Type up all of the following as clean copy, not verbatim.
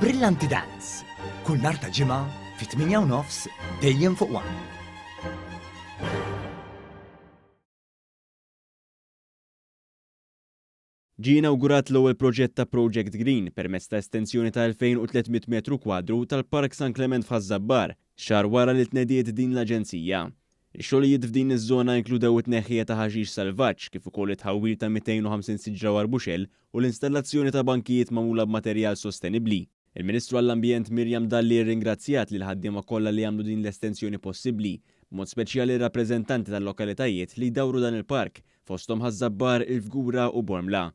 Brillanti Dance, kull nhar ta' Ġimgħa fit-8 u nofs dejjem fuq One. Ġie inawgurat l-ewwel proġett ta' Project Green permezz ta' estensjoni ta' 2,300 metru kwadru tal-Park San Klement f'Ħaż-Żabbar, xahar wara li tnediet din l-aġenzija. Ix-xogħlijiet f'din iż-żona inkludew it-tneħħija ta' ħaxix salvaġġ kif ukoll it-tħawwil ta' 250 siġra u arbuxell u l-installazzjoni ta' bankijiet magħmula b'materjal sostenibbli. Il-Ministru għall-Ambjent Miriam Dalli rringrazzjat lill-ħaddiema kollha li għamlu din l-estensjoni possibbli, b'mod speċjali r-rappreżentanti tal-lokalitajiet li jdawru dan il-park, fosthom Ħaż-Żabbar, il-Fgura u Bormla.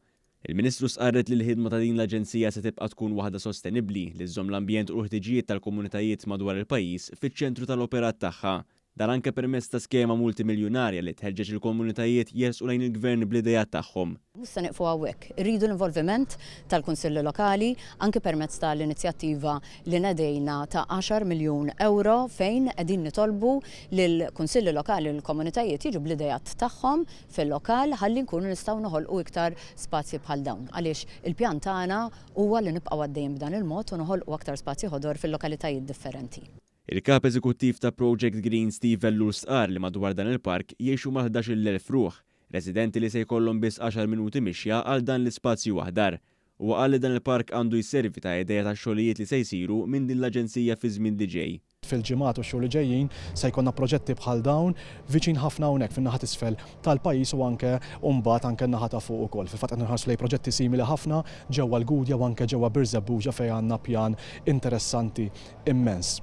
Il-Ministru stqarret li l-ħidma ta' din l-aġenzija se tibqa' tkun waħda sostenibbli li żżomm l-ambjent u l-ħtiġijiet tal-komunitajiet madwar il-pajjiż fiċ-ċentru tal-operat tagħha. Dan anke permezz ta' skema multimiljunarja li tħeġġeġ il-komunitajiet jersqu lejn il-Gvern bl-ideat tagħhom. Mhux se nieqfu hawnhekk. Irridu l-involviment tal-Kunsilli Lokali anke permezz tal-inizjattiva li nedejna ta' għaxar miljun ewro fejn qegħdin nitolbu lill-Kunsilli Lokali u lill-komunitajiet jiġu bl-ideat tagħhom fil-lokal ħalli nkunu nistgħu noħolqu iktar spazji bħal dawn għaliex il-pjan tagħna huwa li nibqgħu għaddejjin b'dan il-mod u noħolqu aktar spazji ħodor fil-lokalitajiet differenti. Il-Kap Eżekuttiv ta' Project Green Steve Ellul stqarr li madwar dan il-park jgħixu mal-ħdax-il elf ruħ, residenti li se jkollhom biss għaxar minuti mixja għal dan l-ispazju aħdar. Huwa qal li dan il-park għandu jservi ta' idea tax-xogħlijiet li se jsiru minn din l-aġenzija fiż-żmien li ġej. Fil-ġimgħat u x-xhur li ġejjin se jkollna proġetti bħal dawn viċin ħafna hawnhekk fin-naħa t'isfel tal-pajjiż u anke mbagħad anke n-naħa ta' fuq ukoll. Fil-fatt qed inħarsu lejn proġetti simili ħafna ġewwa l-Gudja u anke ġewwa Birżebbuġa fejn għandna pjan interessanti immens.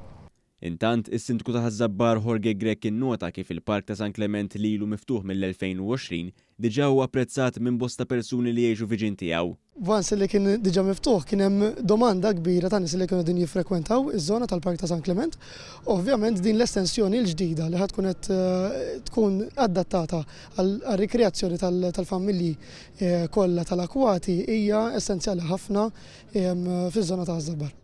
Intant, is-Sindku ta' Ħaż-Żabbar Jorge Grech innota kif il-Park ta' San Klement li ilu miftuħ mill-2020 diġà huwa apprezzat minn bosta persuni li jgħixu viċin tiegħu. Once li kien diġà miftuħ kien hemm domanda kbira ta' nies li kienu qegħdin jiffrekwentaw iż-żona tal-Park ta' San Klement. Ovvjament din l-estensjoni l-ġdida li ħa tkun qed tkun adattata għar-rikreazzjoni tal-familji kollha tal-akwati hija essenzjali ħafna fiż-żona ta' Ħaż-Żabbar.